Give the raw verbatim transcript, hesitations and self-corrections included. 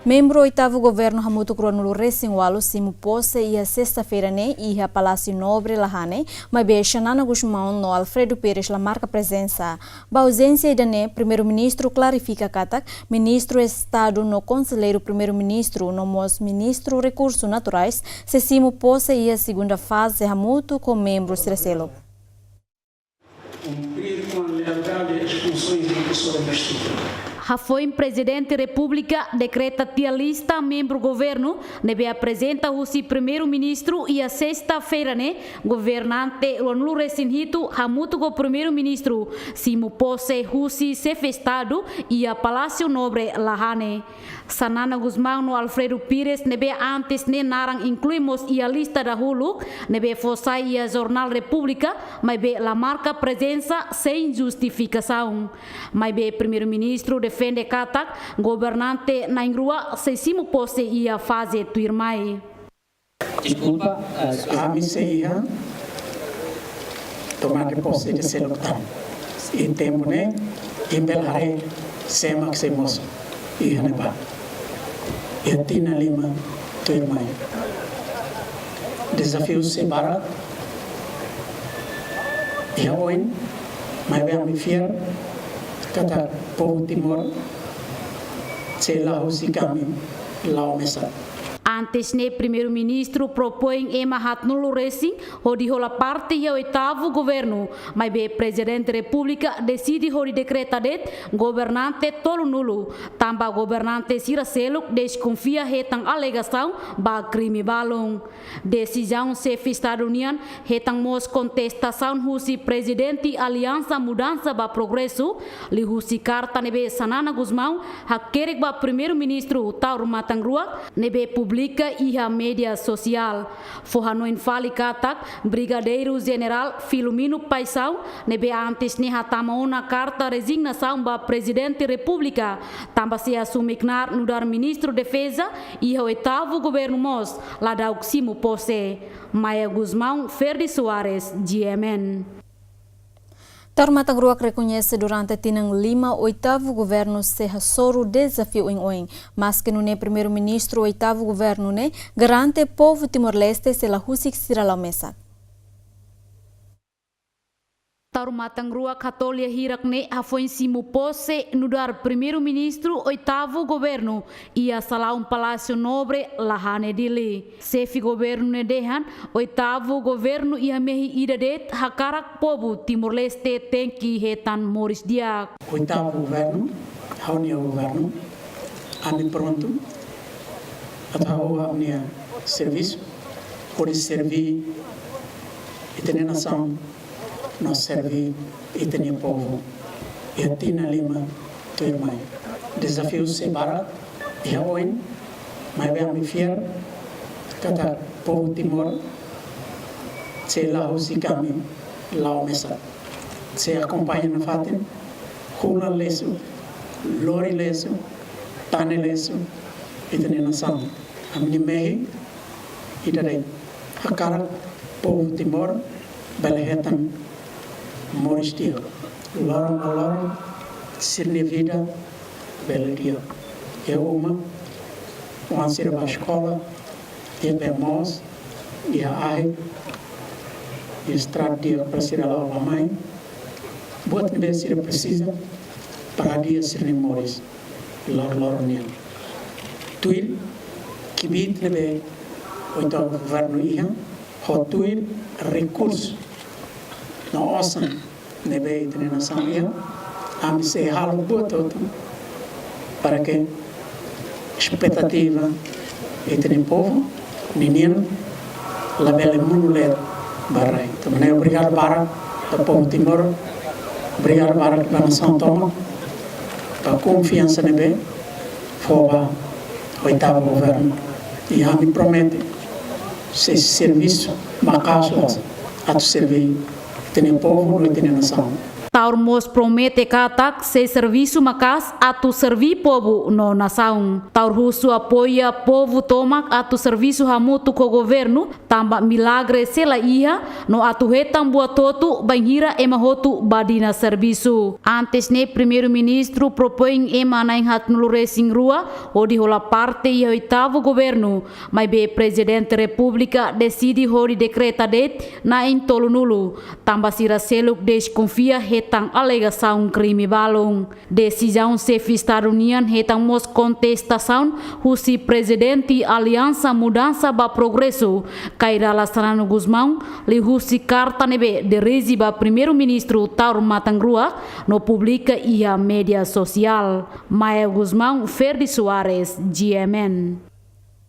Membru oitavu governu hamutuk ruanulu resin ualu simu pose iha sesta-feira ne'e iha Palásiu Nobre Lahane, maibé Xanana Gusmão no Alfredo Pires la marka prezensa. Ba auzénsia ida-ne'e, Primeiru-Ministru klarifika katak Ministru Estadu no Konselleiru Primeiru-Ministru no mós Ministru Rekursu Naturais sei simu pose iha segunda faze hamutuk ho membru sira seluk. Cumprir com a lealdade as funções em que sou investido. Hafoin Prezidente Repúblika dekreta tiha lista membru governu ne'ebé aprezenta husi Primeiru-Ministru iha sesta-feira ne'e, governante ruanulu resin hitu hamutuk ho Primeiru-Ministru simu pose husi Xefe Estadu iha Palásiu Nobre Lahane. Xanana Gusmão no Alfredo Pires ne'ebé antes ne'e naran inklui mós iha lista dahuluk ne'ebé fó sai iha jornál Repúblika, maibé la marka prezensa sein justifikasaun. Maibé Primeiru-Ministru defende katak governante na'in-rua sei simu pose iha faze tuirmai. Deskulpa, eh, ami sei iha tomada de pose de seluk tan. Iha tempu ne'e, imi bele haree sé mak sei mosu iha ne'ebá. Iha tinan lima tuirmai. Dezafiu sei barak iha oin, maibé ami fiar katak povu Timor sei la husik ami la'o mesak. Antes ne'e Primeiru-Ministru propoin ema haatnulu resin hodi hola parte iha oitavu governu, maibé Prezidente Repúblika deside hodi dekreta de'it governante tolunulu, tanba governante sira seluk deskonfia hetan alegasaun ba krime balun. Desizaun Xefe Estadu nian hetan mós kontestasaun husi Prezidente Aliansa Mudansa ba Progresu, liuhusi karta ne'ebé Xanana Gusmão hakerek ba Primeiru-Ministru Taur Matan Ruak, ne'ebé publika iha média sosiál. Fó hanoin fali katak Brigadeiru Jenerál Filomeno Paixão, ne'ebé antes ne'e hatama ona karta rezignasaun ba Prezidente Repúblika, tanba sei asume knaar nu'udar Ministru Defeza iha oitavu governu mós la daudauk simu pose. Maia Gusmão, Ferdi Soares, G M N. Taur Matan Ruak rekoñese durante tinan lima oitavu governu sei hasoru dezafiu oioin. Maske nune'e Primeiru-Ministru oitavu governu ne'e garante povu Timor-Leste sei la husik sira la'o mesak. Taur Matan Ruak hato'o lia hirak ne'e hafoin simu pose nu'udar Primeiru-Ministru oitavu governu iha salaun Palásiu Nobre Lahane Dili. Xefe governu ne'e dehan oitavu governu iha mehi ida de'it hakarak povu Timor-Leste tenke hetan moris di'ak. Oitavu governu, ha'u-nia governu, ami prontu atu halo ami-nia servisu, hodi serve ita-nia nasaun, no serve ita-nia povu. Iha tinan lima tuirmai. Dezafiu sei barak iha oin, maibé ami fiar katak povu Timor sei la husik ami la'o mesak. Sei akompaña nafatin, hola lesu, lori lesu, tane lesu ita-nia nasaun. Ami-nia mehi ida de'it, hakarak povu Timor bele hetan moris di'ak. Loron ba loron sira-nia vida bele di'ak. Iha uma, oan sira bá eskola, iha bee moos, iha ahi, iha estrada di'ak para sira la'o bá-mai. Buat ne'ebé sira presiza para hadi'a sira-nia moris loron-loron nian. Tuir kbiit ne'ebé oitavu governu iha, ho tuir rekursu no osan ne'ebé ita-nia nasaun iha, ami sei halo buat hotu para que espetativa ita-nia povu ninian labele monu leet ba rai. Tanba ne'e obrigadu barak ba povu Timor, obrigadu barak ba nasaun tomak, ba konfiansa ne'ebé fó ba oitavu governu. I ami promete sei servisu maka'as atu serve ita-nia povu no ita-nia nasaun. Taur mós promete katak sei servisu maka'as atu serví povu no nasaun. Taur husu apoia povu tomak atu servisu hamutuk ho governu, tanba milagre sei la iha, no atu hetan buat hotu bainhira ema hotu badinas servisu. Antes ne'e, Primeiru-Ministru propoin ema na'in-haatnulu-resin-rua hodi hola parte iha oitavu governu, maibé Prezidente Repúblika deside hodi dekreta de'it na'in-tolunulu, tanba sira seluk deskonfia hetan alegasaun krime balun. Desizaun Xefe Estadu nian hetan mós kontestasaun husi Prezidente Aliansa Mudansa ba Progresu, Kay Rala Xanana Gusmão, liuhusi karta ne'ebé dirije ba Primeiru-Ministru Taur Matan Ruak no publika iha média sosiál. Maya Gusmão, Ferdi Soares, G M N.